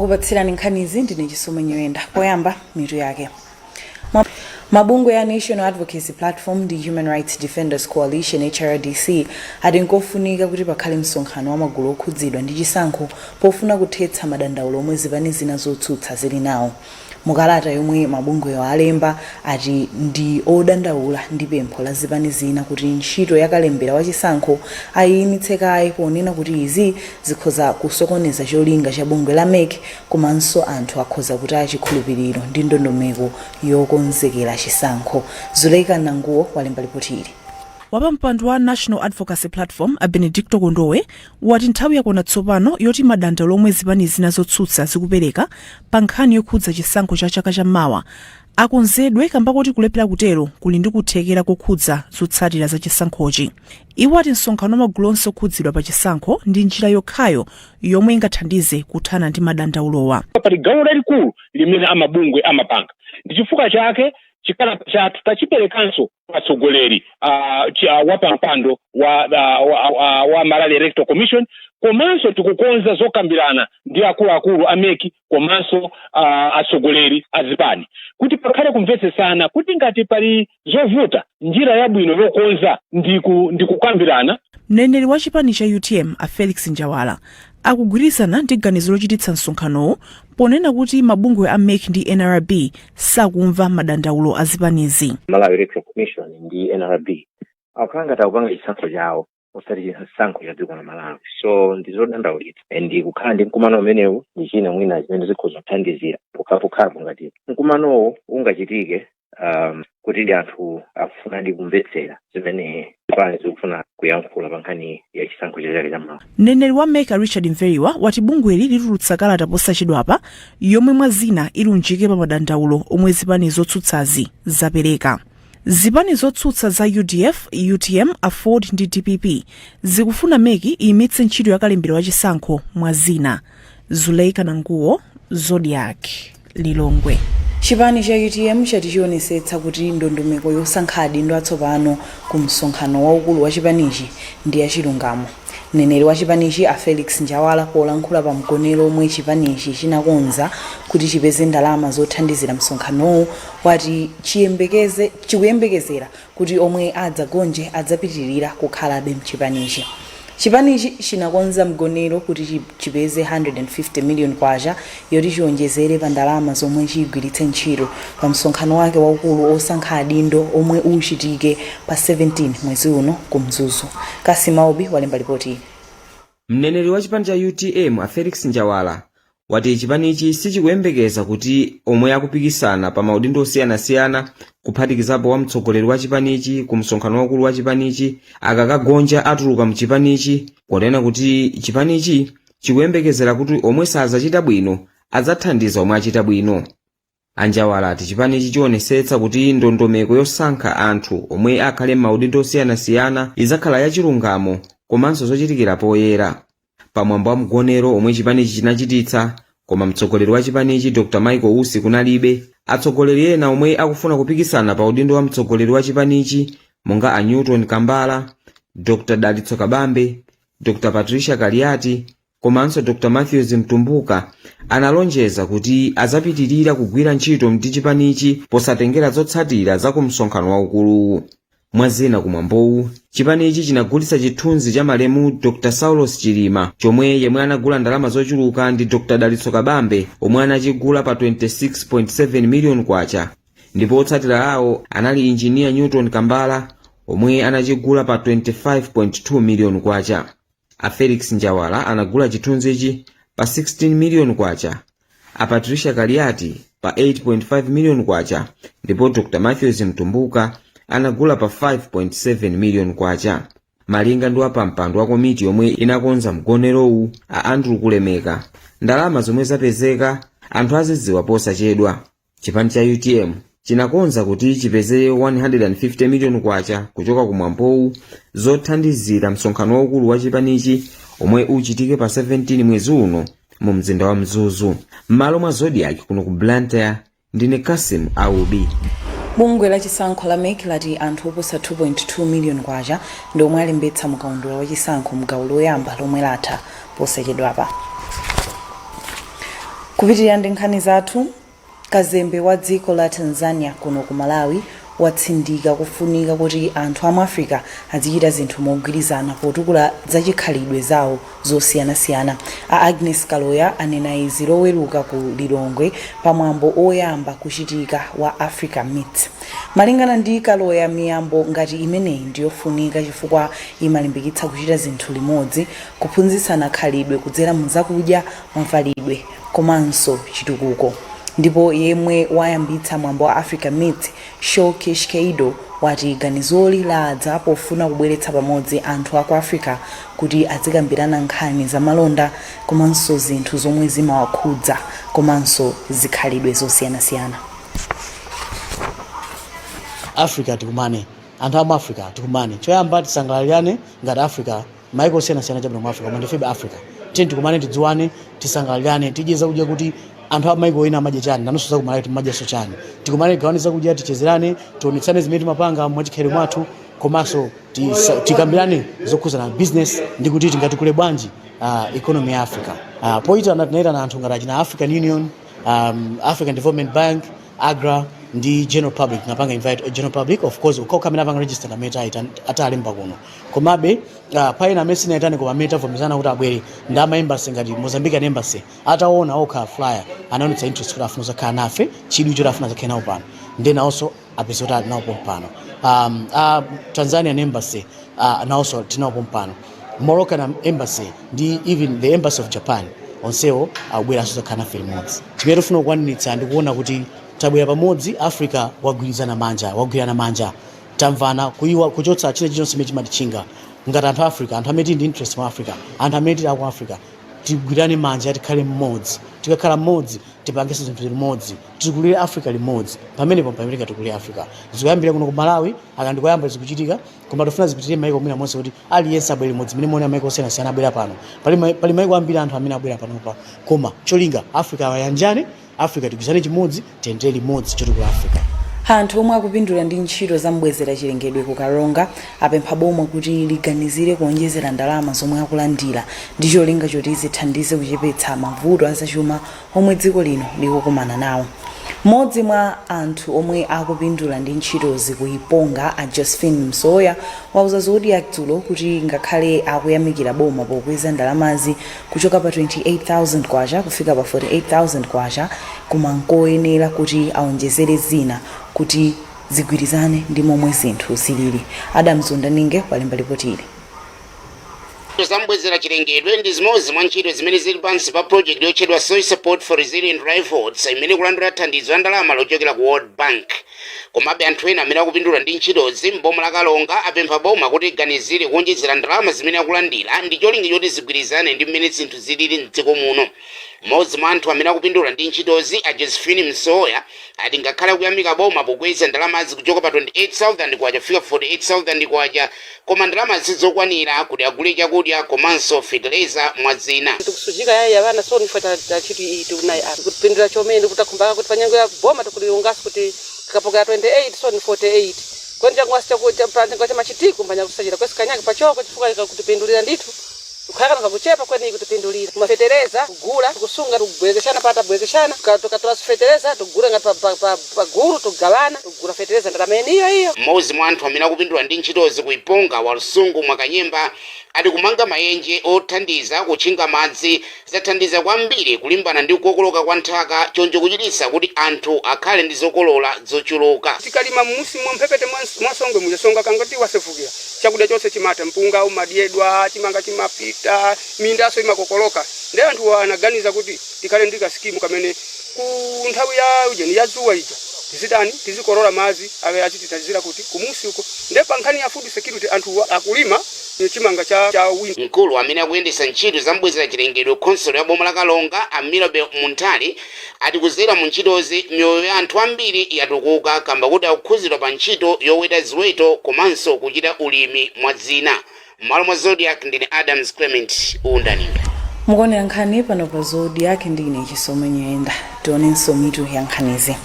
Okupatsirani nkhanizi ndine Chisomo Nyirenda. Poyamba, mitu yake. Mabungwe ya National Advocacy Platform ndi Human Rights Defenders Coalition, HRDC, ati nkofunika kuti pakhale msonkhano wa magulu okhudzidwa ndi chisankho pofuna kuthetsa madandaulo omwe zipani zina zotsutsa zili nawo. Mukalata yomwe mabungwewa alemba, ati ndi odandaula ndi pempho la zipani zina kuti ntchito ya kalembera wa chisankho ayiyimitse kaye, ponena kuti izi zikhoza kusokoneza cholinga cha bungwe la MEC komanso anthu akhoza kutaya chikhulupiriro ndi ndondomeko yokonzekera chisankho. Zuleika Nanguwo walemba ripoti ili. Wapampando wa National Advocacy Platform, a Benedicto Kondowe, wati nthawi yakwana tsopano yoti madandaulo omwe zipani zina zotsutsa zikupereka pa nkhani yokhudza chisankho cha chaka chammawa akonzedwe, kamba kuti kulephera kutero kuli ndi kuthekera kokhudza zotsatira za chisankhochi. Iwo ati msonkhano wa magulu onse okhudzidwa pa chisankho ndi njira yokhayo yomwe ingathandize kuthana ndi madandaulowa. Pali gawo lalikulu limene amabungwe amapanga. Ndi chifukwa chake chikalata chathu tachiperekanso atsogoleri wapampando wa Malawi Electoral Commission, komanso tikukonza zokambirana ndi akuluakulu a MEC komanso atsogoleri a zipani kuti pakhale kumvetsesana kuti ngati pali zovuta, njira yabwino yokonza ndi kukambirana. Mneneri wa chipani cha UTM, a Felix Njawala, akugwirizana ndi ganizo lochititsa msonkhanowu, ponena kuti mabungwe a MEC ndi NRB sakumva madandaulo a zipanizi. Malawi Electoral Commission ndi NRB akukhala ngati akupanga chisankho chawo, osati chisankho cha dziko la Malawi, so ndi zodandaulitsa. And kukhala ndi mkumano umenewu ndi china mwina chimene zikhoza kuthandizira, pokhapokhapo ngati mkumanowo ungachitike kuti ndi anthu akufuna ndi kumvetsera zimene zipani zikufuna kuyankhula pa nkhani ya chisankho cha chaka chammawa. Mneneri wa MEC, Richard Mveriwa, wati bungweli litulutsa kalata posachedwapa yomwe mwa zina ilunjike pa madandaulo omwe zipani zotsutsazi zapereka. Zipani zotsutsa za UDF, UTM, AFORD ndi DPP zikufuna MEC iyimitse ntchito ya kalembera wa chisankho, mwa zina. Zuleika Nanguwo, Zodiak, Lilongwe. Chipani cha UTM chati chionetsetsa kuti ndondomeko yosankha adindo atsopano ku msonkhano waukulu wa chipanichi ndi yachilungamo. Mneneri wa chipanichi, a Felix Njawala, polankhula pa mgonero omwe chipanichi chinakonza kuti chipeze ndalama zothandizira msonkhanowu, wati chikuyembekezera kuti omwe adzagonje adzapitirira kukhalabe mchipanichi. Chipanichi chinakonza mgonero kuti chipeze 150 million kwacha yoti chionjezere pa ndalama zomwe chiyigwiritse ntchito pa msonkhano wake waukulu osankha adindo omwe uchitike pa 17 mwezi uno ku Mzuzu. Kasimaubi walemba ripoti iyi. Mneneri wa chipani cha UTM, a Felix Njawala, wati chipanichi sichikuyembekeza kuti omwe akupikisana pa maudindo osiyanasiyana, kuphatikizapo wa mtsogoleri wa chipanichi, ku msonkhano waukulu wa chipanichi akakagonja atuluka mchipanichi, ponena kuti chipanichi chikuyembekezera kuti omwe sazachita bwino adzathandiza omwe achita bwino. Anjawala ati chipanichi chionetsetsa kuti ndondomeko yosankha anthu omwe akhale m'maudindo osiyanasiyana idzakhala yachilungamo komanso zochitikira poyera. Pamwambo wa mgonero omwe chipanichi chinachititsa, koma mtsogoleri wa chipanichi, Dr Michael Usi, kunalibe, atsogoleri ena omwe akufuna kupikisana pa udindo wa mtsogoleri wa chipanichi, monga a Newton Kambala, Dr Dalitso Kabambe, Dr Patricia Kaliati komanso Dr Matthews Mtumbuka, analonjeza kuti azapitirira kugwira ntchito ndi chipanichi posatengera zotsatira za ku msonkhano waukuluwu. Mwazina, kumwambowu chipanichi chinagulitsa chithunzi cha malemu Dr Saulos Chilima, chomwe yemwe anagula ndalama zochuluka ndi Dr Dalitso Kabambe, omwe anachigula pa 26.7 million kwacha, ndipo otsatira awo anali Injiniya Newton Kambala, omwe anachigula pa 25.2 million kwacha. A Felix Njawala anagula chithunzichi pa 16 million kwacha, a Patricia Kaliati pa 8.5 million kwacha, ndipo Dr Matthews Mtumbuka anagula pa 5.7 million kwacha. Malinga ndi wapampando wa komiti yomwe inakonza mgonerowu, a Andrew Kulemeka, ndalama zomwe zapezeka anthu azidziwa posachedwa. Chipani cha UTM chinakonza kuti chipeze 150 million kwacha kuchoka kumwambowu zothandizira msonkhano waukulu wa chipanichi omwe uchitike pa 17 mwezi uno mu mzinda wa Mzuzu. M'malo mwa Zodiak, kuno ku Blantyre, ndine Kasim Aubi. Bungwe la chisankho la MEC lati anthu oposa 2.2 million kwacha ndi omwe alembetsa mukaundula wa chisankho mgawo loyamba lomwe latha posachedwapa. Kupitirira ndi nkhani zathu, kazembe wa dziko la Tanzania kuno ku Malawi watsindika kufunika kuti anthu amu Africa azichita zinthu mogwirizana potukula zachikhalidwe zawo zosiyanasiyana. A Agnes Kaloya anena izi Loweruka ku Lilongwe pamwambo oyamba kuchitika wa Africa Meets. Malingana ndi Kaloya, miyambo ngati imeneyi ndiyofunika chifukwa imalimbikitsa kuchita zinthu limodzi, kuphunzitsana khalidwe kudzera mu zakudya, mavalidwe komanso chitukuko. Ndipo yemwe wayambitsa mwambo wa Africa Meets, Shokish Keido, wati ganizoli ladza pofuna kubweretsa pamodzi anthu aku Africa kuti azikambirana nkhani zamalonda komanso zinthu zomwe zimawakhudza komanso zikhalidwe zosiyanasiyana. Africa tikumane, anthu amu Africa tikumane. Choyamba tisangalalirane ngati Africa, maiko osiyanasiyana chabwino mu Africa, koma ndifebe Africa. Tiye tikumane, tidziwane, tisangalalirane, tidye zakudya kuti anthu a maiko ena amadya chani, nanunso zakumalawi timadyanso chani. Tikumane, tigawane zakudya, tichezerane, tionetsane zimene timapanga mwachikhalidwe mwathu, komanso tikambirane zokhuzana business ndi kuti tingatukule bwanji economy ya Africa. Poyitana tinayitana anthu ngati achina African Union, African Development Bank, AGRA ndi general public. Tinapanga invite general public, of course ukhoka amene apanga register amene atalemba kuno. Komabe paina amene sinayitane koma amene tavomerezana kuti abwere ndi ama embassy ngati Mozambican Embassy. Ataona okha flyer anaonetsa interest kuti afuna kuzakhala nafe, chidwi choti afuna zakhale nawo pano, ndi nawonso apeza kuti ali nawo pompano. Tanzanian Embassy nawonso tinawo pompano, Moroccan Embassy ndi even the Embassy of Japan, onsewo akubweranso zakhala nafe limodzi. Chimene tifuna kukwaniritsa ndi kuona kuti tabwera pamodzi, Africa wagwirizana manja, wagwirana manja, tamvana, kuiwa kuchotsa china chilichonse chimene chimatichinga ngati anthu Africa, anthu amene tili ndi interest mu Africa, anthu amene tili aku Africa. Tigwirane manja, tikhale mmodzi. Tikakhala mmodzi, tipangenso zinthu limodzi, tikulire Africa limodzi. Pamenepo pamene tikulire Africa zikuyambira kuno ku Malawi. Aka ndikoyamba zikuchitika, koma tifuna zipitirire maiko mwina monse kuti aliyense abwere limodzi. Mene muona maiko osiyanasiyana abwera pano, pali maiko ambiri anthu amene abwera panopa, koma cholinga Africa ayanjane, Africa tigwirizane chimodzi, tiyendere limodzi chotukula Africa. Anthu omwe akupindula ndi ntchito zamubwezera chilengedwe ku Karonga apempha boma kuti liganizire kuonjezera ndalama zomwe akulandira ndi cholinga choti zithandize kuchepetsa mavuto azachuma omwe dziko lino likukumana nawo. Mmodzi mwa anthu omwe akupindula ndi ntchitozi kuiponga, a Josephine Msoya, wauza Zodiak dzulo kuti ngakhale akuyamikira boma pokweza ndalamazi kuchoka pa 28,000 kwacha kufika pa 48,000 kwacha, koma nkoyenera kuti aonjezere zina kuti zigwirizane ndi momwe zinthu zilili. Adam Zundaninge walemba ripoti ili. Zambwezera chilengedwe ndi zimodzi mwa ntchito zimene zili pansi pa project yotchedwa Soil Support for Resilient Livelihoods, imene ikulandira thandizo la ndalama lochokera ku World Bank. Komabe anthu ena amene akupindula ndi ntchitozi m'boma la Karonga apempha boma kuti iganizire kuonjezera ndalama zimene akulandira ndi cholinga choti zigwirizane ndi mmene zinthu zilili mdziko muno. Mmodzi mwa anthu amene akupindula ndi ntchitozi, a Josephine Msoya, ati ngakhale akuyamika boma pokweza ndalamazi kuchoka pa 28,000 kwacha kufika 48,000 kwacha, koma ndalama sizokwanira kuti agule chakudya komanso feteleza mwa zina. Tikusujika yayi avana, so nifa tachiti iyi tikunayi apa kupindula chomene kutakumbaka kuti panyengo ya boma tikuliyungaso kuti tikapokera 28, so ni 48, kwene changwasi chapanyengo cha machitiko mbanya kusachita kwesi kanyaki pachoko chifukwa kutipindulira ndithu kukhala kakuchepa kweni kutipindulira kumafetereza kugula kusunga tukubwerekeshana pata bwerekeshana tukatola fetereza tukugula ngati pa gulu tugawana tukugula fetereza ndalama iyo iyo. Mmodzi mwa anthu amene akupindula ndi ntchitozi kuiponga, Walusungu Mwakanyemba, ati kumanga mayenje othandiza kutchinga madzi zathandiza kwambiri kulimbana ndi kukokoloka kwa nthaka, choncho kuchititsa kuti anthu akhale ndi zokolola zochuluka. Tikalima mmusi mwa mphepete mwa Songwe muja, Songa kangati wasefukira, chakudya chonse chimata, mpunga umadyedwa, chimanga chimapita, mindaso imakokoloka. Ndi anthu anaganiza kuti tikhale ndi kasikimu kamene ku nthawi ya ujeni ya dzuwa ija tizitani, tizikolola madzi awe achititazira kuti kumusi uko. Nde pa nkhani ya food security anthu akulima chimanga cha winter. Mkulu amene akuyendetsa ntchito zambwezera chilengedwe khonsolo ya boma la Karonga, a Mirabe Munthali, ati kuzera mu ntchitozi miyoyo ya anthu ambiri yatukuka kamba kuti akukhuzidwa pa ntchito yoweta ziweto komanso kuchita ulimi mwa zina. M'malo mwa Zodiak, ndine Adams Clement Undaninga. Mukuonera nkhani pano pa Zodiak, ndine Chisomo Nyenda. Tionenso mitu ya nkhanizi.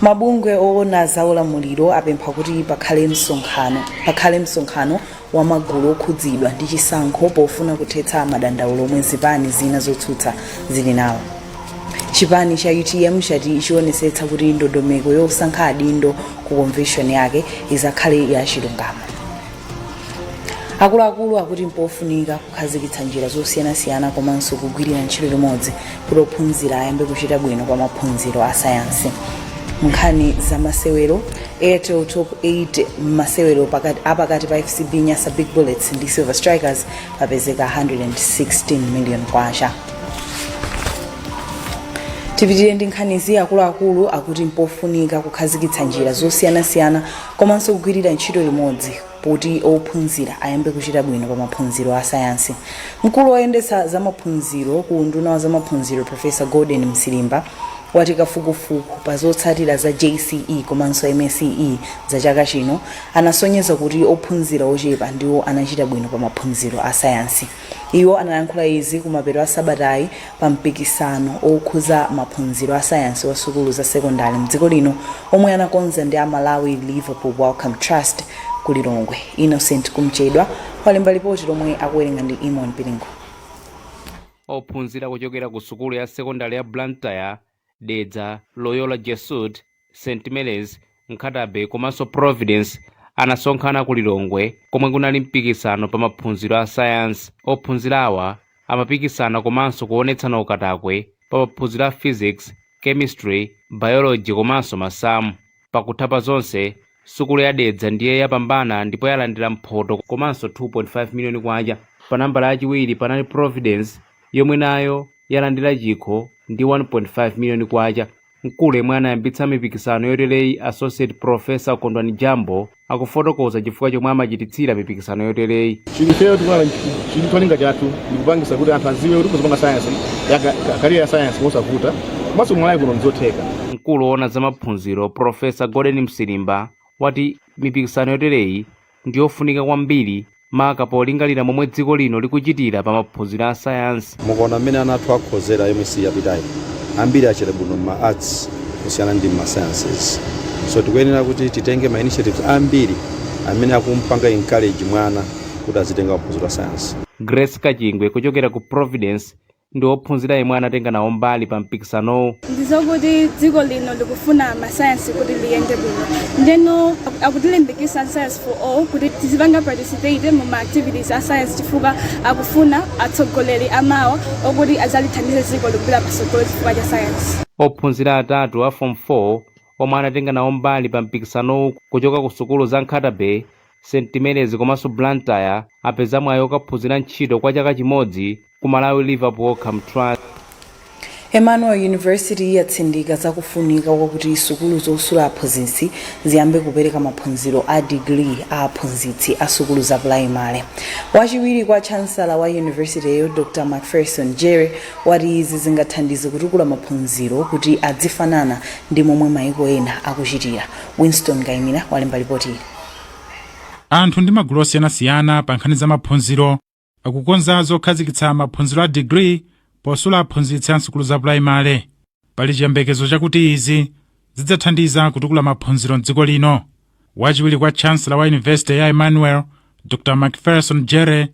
Mabungwe oona za ulamuliro apempha kuti pakhale msonkhano. wa magulu okhudzidwa ndi chisankho pofuna kuthetsa madandaulo omwe zipani zina zotsutsa zili nawo. Chipani cha UTM chati chionetsetsa kuti ndondomeko yosankha adindo ku convention yake izakhale ya chilungamo. Akuluakulu akuti mpofunika kukhazikitsa njira zosiyanasiyana komanso kugwirira ntchito limodzi kuti ophunzira ayambe kuchita bwino pa maphunziro a sayansi. Nkhani za masewero: Airtel Top 8, masewero apakati pa FCB Nyasa Big Bullets ndi Silver Strikers, papezeka 116 million kwacha. Tipitire ndi nkhanizi. Akuluakulu akuti mpofunika kukhazikitsa njira zosiyanasiyana komanso kugwirira ntchito limodzi poti ophunzira ayambe kuchita bwino pa maphunziro a sayansi. Mkulu woyendetsa zamaphunziro ku unduna wa zamaphunziro, Professor Gordon Msilimba, wati kafukufuku pa zotsatira za JCE komanso MSCE za chaka chino anasonyeza kuti ophunzira ochepa ndiwo anachita bwino pa maphunziro a sayansi. Iwo analankhula izi kumapeto a sabatayi pa mpikisano okhuza maphunziro a sayansi wa sukulu za sekondari mdziko lino omwe anakonza ndi a Malawi Liverpool Wellcome Trust ku Lilongwe. Innocent Kumchedwa walemba lipoti lomwe akuwerenga ndi Imon Pilingo. Ophunzira kuchokera ku sukulu ya sekondari ya Blantyre, Dedza, Loyola Jesuit, St Mary's, Nkhata Bay komanso Providence anasonkhana ku Lilongwe komwe kunali mpikisano pa maphunziro a sayansi. Ophunzirawa amapikisana komanso kuonetsana ukatakwe pa maphunziro a physics, chemistry, biology komanso masamu. Pakutha pa zonse, sukulu ya Dedza ndiye yapambana ndipo yalandira mphoto komanso 2.5 miliyoni kwacha. Pa nambala yachiwiri panali Providence yomwe nayo yalandira chikho ndi 1.5 miliyoni kwacha. Mkulu yemwe anayambitsa mipikisano yotereyi, Associate Professor Kondwani Jambo, akufotokoza chifukwa chomwe amachititsira mipikisano yotereyi. Chilifeyo tikuona chili cholinga chathu ndikupangisa kuti anthu adziwe kuti kuzipanga science ya career ya science mosavuta, komanso Malawi kuno ndizotheka. Mkulu woona za maphunziro, Professor Gordon Msilimba, wati mipikisano yotereyi ndiyofunika kwambiri, maka polingalira momwe dziko lino likuchitira pa maphunziro a sayansi. Mukaona mmene ana athu akhozera MSCE yapitayi, ambiri achita bwino ma arts kusiyana ndi ma sciences, so tikuyenera kuti titenge ma initiatives ambiri amene akumpanga encourage mwana kuti azitenga maphunziro a science. Grace Kachingwe kuchokera ku Providence ndi wophunzira yemwe anatenga nawo mbali pa mpikisanowu. Ndizokuti dziko lino likufuna masayansi kuti liyende bwino, ndeno akutilimbikisa Science for All kuti tizipanga participate mu ma activities a science, chifukwa akufuna atsogoleri amawa okuti adzalithandize dziko likupita patsogolo chifukwa cha science. Ophunzira atatu a Form 4 omwe anatenga nawo mbali pa mpikisanowu kuchoka ku sukulu za Nkhata Bay, St Mary's komanso Blantyre apeza mwayi okaphunzira ntchito kwa chaka chimodzi ku Malawi Liverpool Wellcome Trust. Emmanuel University yatsindika zakufunika kwakuti sukulu zosula aphunzitsi ziyambe kupereka maphunziro a digiri a aphunzitsi a sukulu za pulaimale. Wachiwiri kwa chancellor wa universityyo, Dr Macpherson Jere, wati izi zingathandize kutukula maphunziro kuti adzifanana ndi momwe maiko ena akuchitira. Winston Kaimira walemba ripoti ili. Anthu ndi magulu osiyanasiyana pa nkhani za maphunziro akukonza zokhazikitsa maphunziro a digiri posula aphunzitsi a nsukulu za pulaimale. Pali chiyembekezo chakuti izi zidzathandiza kutukula maphunziro mdziko lino. Wachiwiri kwa chancellor wa University ya Emmanuel, Dr Macpherson Jere,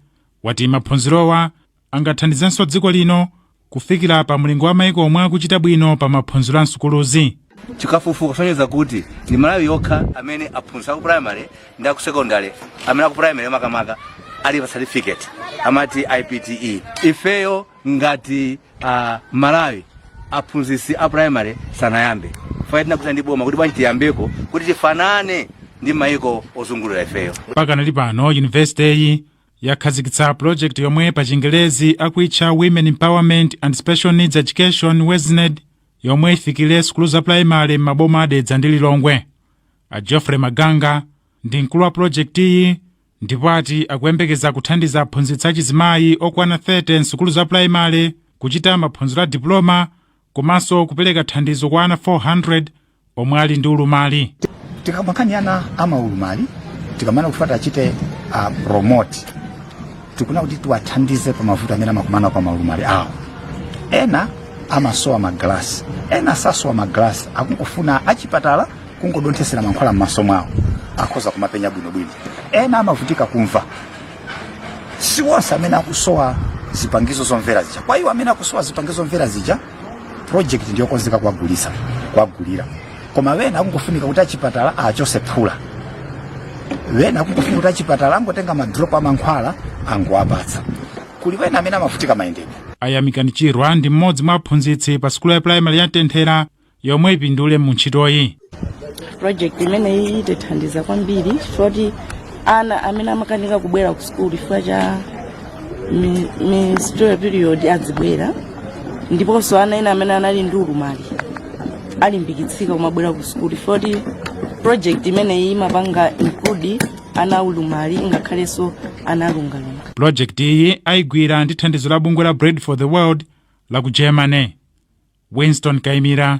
wati maphunzirowa angathandizenso dziko lino kufikira pa mlingo wa maiko omwe akuchita bwino pa maphunziro a nsukuluzi. Chikafukufuku kusonyeza kuti ndi Malawi yokha amene aphunzitsi aku primary ndi aku secondary, amene aku primary makamaka ali pa certificate amati IPTE. Ifeyo ngati Malawi, aphunzitsi a primary sanayambe. Faye tinakuza ndi boma kuti bwanji tiyambeko kuti tifanane ndi maiko ozungulira ifeyo. Pakanali pano, yunivesiteyi yakhazikitsa project yomwe pa Chingelezi akuitcha Women Empowerment and Special Needs Education, WESNED, yomwe ifikire sukulu za pulaimale m'maboma a Dedza ndi Lilongwe. A Geoffrey Maganga ndi mkulu wa project iyi ndipo ati akuyembekeza kuthandiza aphunzitsi achizimayi okwana 30 msukulu za pulaimale kuchita maphunziro a diploma komanso kupereka thandizo kwa ana 400 omwe ali ndi ulumali. Tikamakani ana amaulumali, tikamana kuti achite promote, tikuna kuti tiwathandize pa mavuto amene amakumana pa maulumali awo. Ena amasowa magalasi, ena sasowa magalasi, akungofuna achipatala kungodonthesera mankhwala m'maso mwawo, akhoza kumapenya bwinobwino. Ena amavutika kumva. Si wonse amene akusowa zipangizo zomvera zija. Kwa iwo amene akusowa zipangizo zomvera zija, project ndiyokonzeka kuwagulisa, kuwagulira. Koma wena akungofunika kuti achipatala achose phula, wena akungofunika kuti achipatala angotenga madrop amankhwala angowapatsa. Kuli wena amene amavutika mayendedwe. Ayamikani Chirwa ndi mmodzi mwa aphunzitsi pa sukulu ya primary ya Tenthera yomwe ipindule mu ntchitoyi. Project imeneyi itithandiza kwambiri chifukwa kuti ana amene amakanika kubwera ku sukulu chifukwa cha menstrual period adzibwera, ndiponso ana ena amene anali ndi ulumali alimbikitsika kumabwera ku sukulu chifukwa kuti project imeneyi imapanga include ana aulumali ngakhalenso ana alungalunga. Pulojekiti iyi ayigwira ndi thandizo la bungwe la Bread for the World la ku Germany. Winston Kaimira,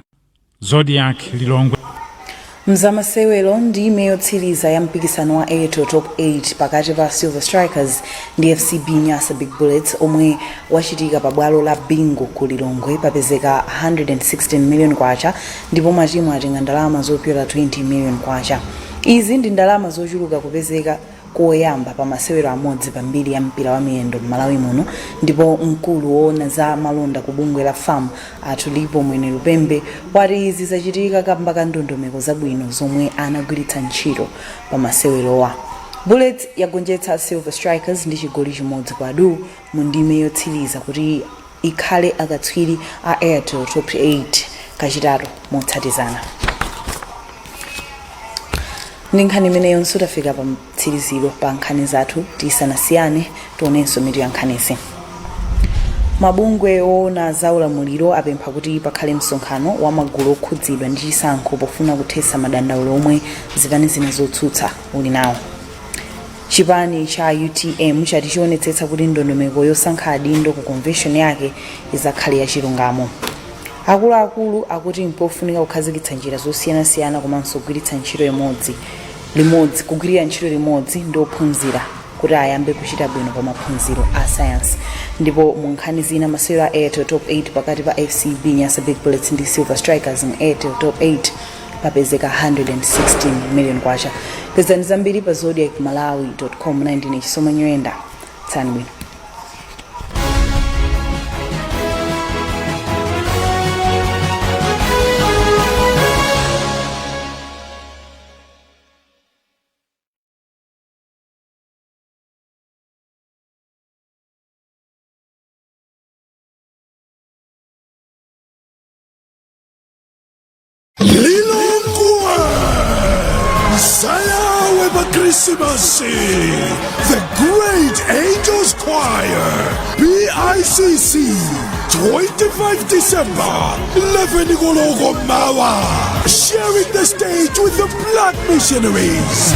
Zodiak, Lilongwe. Mzamasewero, ndime yotsiriza ya mpikisano wa Airtel Top 8 pakati pa Silver Strikers ndi FCB Nyasa Big Bullets omwe wachitika pa bwalo la Bingu ku Lilongwe papezeka 116 million kwacha, ndipo matimu atenga ndalama zopyola 20 million kwacha. Izi ndi ndalama zochuluka kupezeka koyamba pa masewero amodzi pa mbiri ya mpira wa miyendo m'Malawi muno. Ndipo mkulu woona za malonda ku bungwe la FAM, Atulipo Mwene Lupembe, wati izi zachitika kamba ka ndondomeko zabwino zomwe anagwiritsa ntchito pa masewerowa. Bullets yagonjetsa Silver Strikers ndi chigoli 1-0 mu ndime yotsiriza kuti ikhale akatswiri a Airtel Top 8 kachitatu motsatizana. Ndi nkhani imeneyonso tafika pa mtsiriziro pa nkhani zathu. Tisanasiyane, tionenso mitu ya nkhanizi. Mabungwe oona za ulamuliro apempha kuti pakhale msonkhano wa magulu okhudzidwa ndi chisankho pofuna kuthetsa madandaulo omwe zipani zina zotsutsa uli nawo. Chipani cha UTM chati chionetsetsa kuti ndondomeko yosankha adindo ku convention yake izakhale yachilungamo. Akuluakulu akuti mpofunika kukhazikitsa njira zosiyanasiyana komanso kugwiritsa ntchito imodzi limodzi kugwirira ntchito limodzi ndi ophunzira kuti ayambe kuchita bwino pa maphunziro a sayansi. Ndipo mu nkhani zina, masewero a Airtel Top 8 pakati pa FCB Nyasa Big Bullets ndi Silver Strikers mu Airtel Top 8 papezeka 116 million kwacha. Pezani zambiri pa zodiakmalawi.com. Ndine Chisomo Nyoyenda, tsani bwino. Lilongwe Sayawe pa Christmas, The Great Angels Choir, BICC, 25 December, 11 koloko mawa, sharing the stage with the Black Missionaries,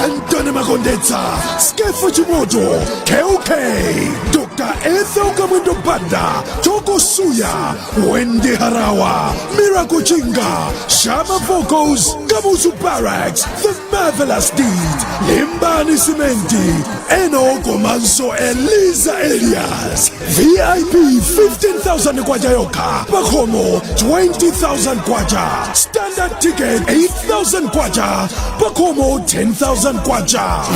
Anthony Makondetsa, Skeffa Chimoto, KOK, Dr. Ethel Kamwendo Banda, Toko Suya, Wendy Harawa, Miracle Chinga, Shama Vocals, Kamuzu Barracks, The Marvelous Deed, Limbani Simenti, Eno komanso Eliza Elias. VIP 15,000 kwacha yokha, pakhomo 20,000 kwacha, standard ticket 8,000 kwacha, pakhomo 10,000 kwacha.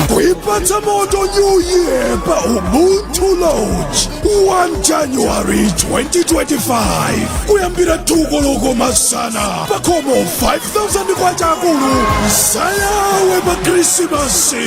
Kuipatsa moto New Year pa Ubuntu Lodge, 1 January 2025, kuyambira 2 koloko masana, pakhomo 5,000 kwacha akulu. Sayawe pa Krismasi.